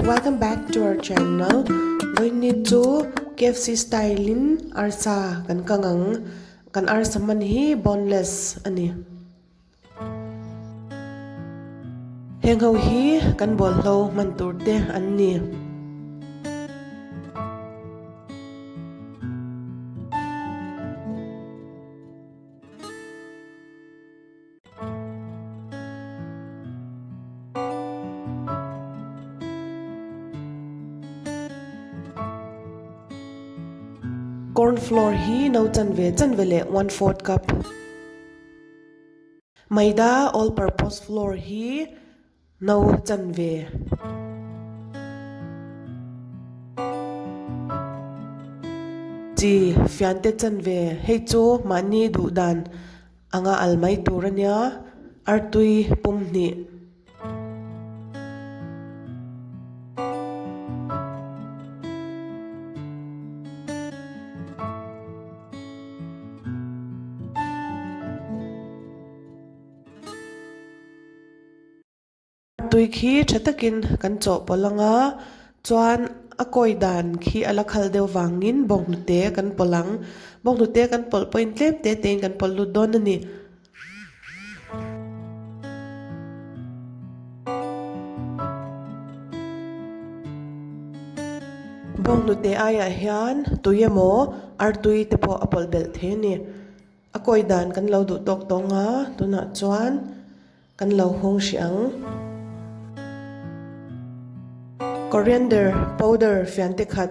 welcome back to our channel. Vawiin chu KFC style in arsa kan kang ang. Kan arsa hman hi boneless a ni. Heng ho hi kan bawlhlo hman tur te an ni. Corn flour hi no chanve chanve leh one fourth cup. Maida all purpose flour hi no chanve. Chi fiante chanve hei chu mahni duh dan anga al mai tur a nia, artui pum hnih. Tui khi tha takin kan chawhpawlh ang a, chuan a kawi dan khi a la khal deuh vangin bawnghnute kan pawlh ang. Bawnghnute kan pawlh pawhin tlem te tein kan pawlh lut dawn a ni. Bawnghnute aiah hian tui emaw artui te pawh a pawlh belh thei a ni. A kawi dan kan lo duh tawk tawng a, tunah chuan kan lo hung hrih ang. Coriander powder fian te khat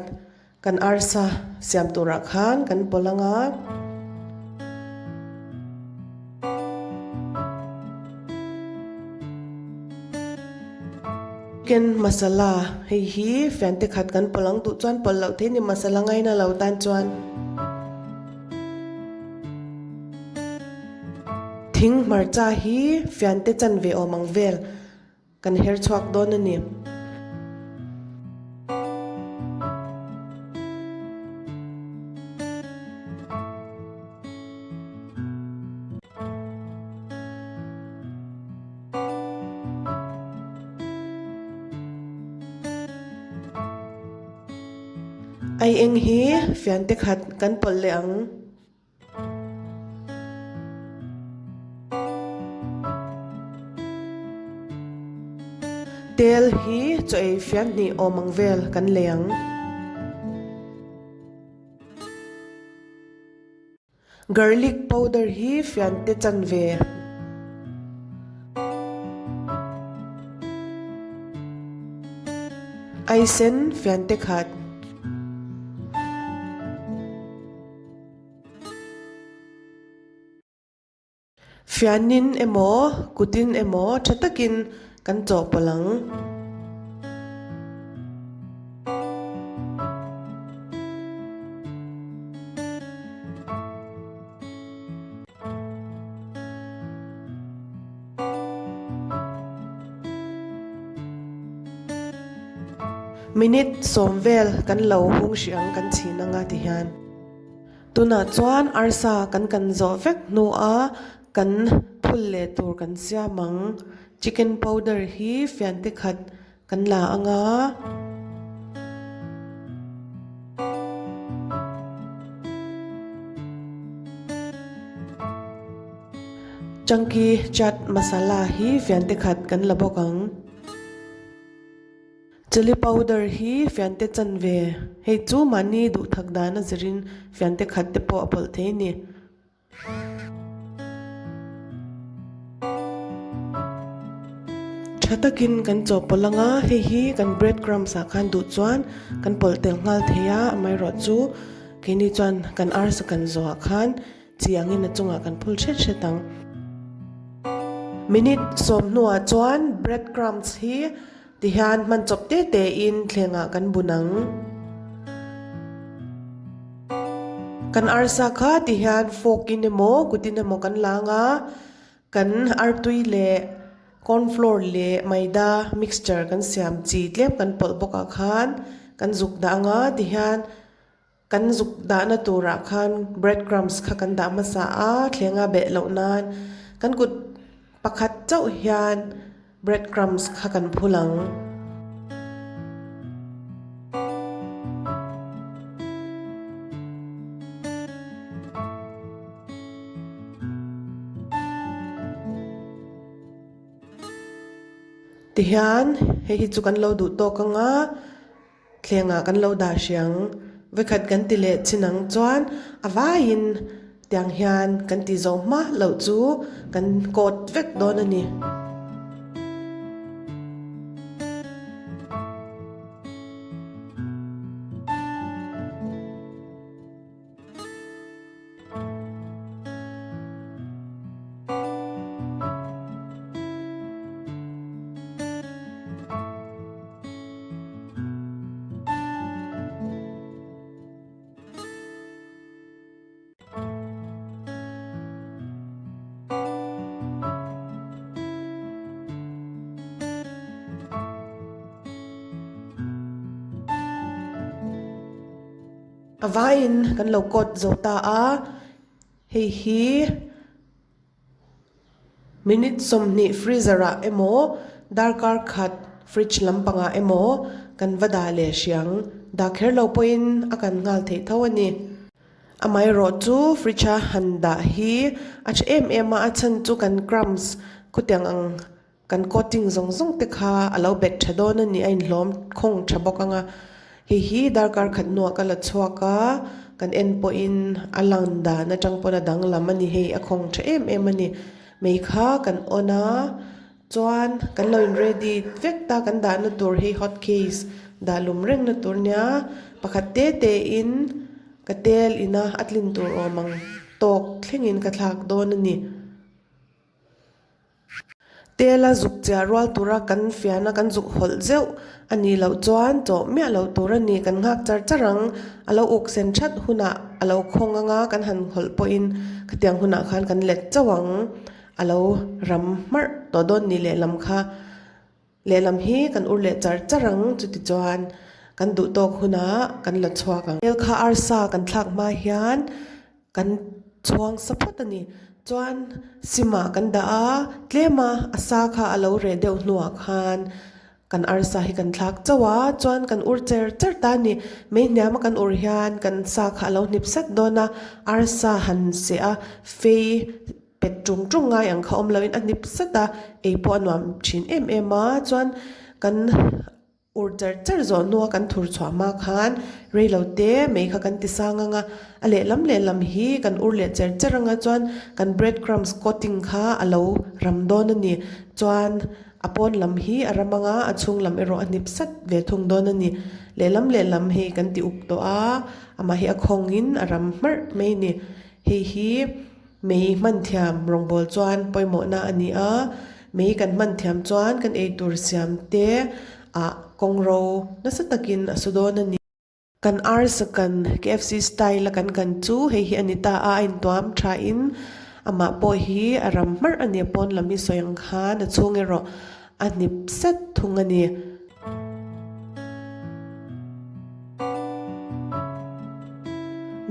kan arsa siam turah khan kan pawlh ang a. Chicken masala hei hi fian te khat kan pawlh ang duh chuan pawlh loh thei a ni masala ngaina lo tan chuan. Thing hmarcha hi fiante chanve awm ang vel kan her chhuak dawn a ni. Ai eng hi fiante khat kan pawlh leh ang. Tel hi chaw ei fian hnih awm ang vel kan lei ang. Garlic powder hi fiante chanve. Aisen fiante khat. Fianin emaw, kutin emaw tha takin kan chawhpawlh ang. Minute sawm vel kan lo hung hrih ang kan chhin anga ti hian. Tunah chuan arsa kan kan zawh vek hnuah kan phul leh tur kan siam ang. Chicken powder hi fiante khat kan la ang a. Chunky chaat masala hi fiante khat kan la bawk ang. Chilli powder hi fiante chanve hei chu mahni duhthak dan a zirin fiante khat te pawh a pawlh thei a ni. Tha takin kan chawhpawlh ang a, hei hi kan bread crumbs ah khan duh chuan kan pawlh tel nghal thei a, amaherawhchu keini chuan kan arsa kan zawh ah khan chi angin a chungah kan phul hret hret ang. Minute sawm hnuah chuan bread crumbs hi Tihian hman chawp te te in thlengah kan bun ang. Kan arsa kha tihian fork in emaw kut in emaw kan la ang a, kan artui leh corn flour leh maida mixture kan siam chi tlem kan pawlh bawk ah khan kan zuk dah ang a tihian Kan zuk dahna turah khan bread crumbs kha kan dah hmasa a, thlenga beh loh nan kan kut pakhat chauh hian bread crumbs kha kan phul ang. Tihian hei hi chu kan lo duh tawk ang a, thlengah kan lo dah hrih ang. Vawikhat kan ti leh chin ang chuan a vaiin tiang hian kan ti zo hma loh chu kan coat vek dawn a ni. A vaiin kan lo coat zo ta a, hei hi minute 20 freezer ah emaw darkar khat fridge lampangah emaw kan va dah leh hriang dah kher lo pawhin a kan nghal theih tho a ni. Amaherawh chu fridge a han dah hi a tha em em a, a chhan chu kan crumbs khutiang ang Kan coating zawng zawng te kha a lo bet tha dawn a ni, a inhlawm khawng tha bawk ang a. Hei hi darkar khat hnuah ka la chhuak a, kan en pawhin a lan dan atang pawn a danglam a ni, hei a khawng tha em em a ni. Mei kha kan on a, chuan kan lo in ready vek ta, kan dahna tur hi hot case dah lum rengna tur nia, pakhat te te in ka tel ina a tlin tur awm ang tawk thlengin ka thlak dawn a ni. Tela zuk chiah rual tura kan fiahna kan zuk hawlh zeuh a nih loh chuan chawh miah loh tur a ni. Kan nghak char char ang, a lo uk sen that hunah a lo khawng anga kan han hawlh pawhin khatiang hunah khan kan let chauh ang, a lo ram hmarh tawh dawn ni lehlam kha. Lehlam hi kan ur leh char char ang, chutichuan kan duh tawk hunah kan la chhuak ang. Hel kha arsa kan thlak hma hian kan chhuang sa phawt a ni. Chuan simah kan dah a, tlema a sa kha a lo reh deuh hnuah khan kan arsa hi kan thlak chauh a, chuan kan ur cher cher ta a ni. Mei hniama kan ur hian kan sa kha a lo hnip sat dawn a, arsa han seh a, fei Pet ṭung ṭung ngai ang kha awm loin a hnip zet a, ei pawh a nuam ṭhin em em a, chuan kan ur char char zawh hnua kan thur chhuah hma khan rei lo te mei kha kan ti sang ang a, a lehlam lehlam hi kan ur leh cher cher ang a, chuan kan bread crumbs coating kha a lo ram dawn a ni, chuan a pawn lam hi a ram ang a, a chhung lam erawh a hnip sat ve thung dawn a ni, lehlam lehlam hei kan ti uk tawh a, amah hi a khawngin a ram hmarh mai a ni, hei hi. Mei hman thiam rawngbâwl chuan pawimawhna a ni a, mei kan hman thiam chuan kan eitur siam te ah kawngro nasa takin a su dawn a ni. Kan arsa kan KFC style a kan kan chu hei hi a ni ta a, a intuam tha in amah pawh hi a ram hmarh a ni, a pawn lam hi sawi ang khan a chhung erawh a hnip sat thung a ni.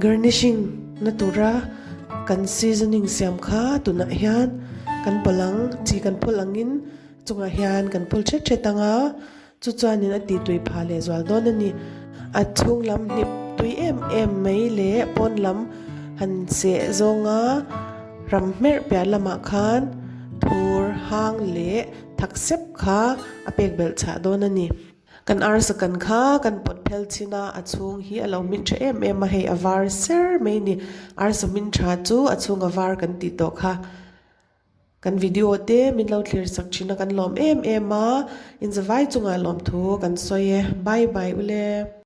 Garnishing na tura kan seasoning siam kha tunah hian kan pawlh ang, chi kan phawlh angin chungah hian kan phul thet thet ang a, chu chuanin a tih tui phah leh zual dawn a ni. A chhung lam hnip tui em em mai leh pawn lam han seh zawnga ram hmerh piah lamah khan thur hang leh Thak sep kha a pek belh chhah dawn a ni. Kan arsa kan kha kan pawt phel chin a, a chhung hi a lo hmin tha em em a, hei a var ser mai a ni. Arsa hmin tha chu a chhung a var kan tih tawh kha. Kan video te min lo thlir sak thin a kan lawm em em a, inzavai chungah lawmthu kan sawi e. Bye bye ule.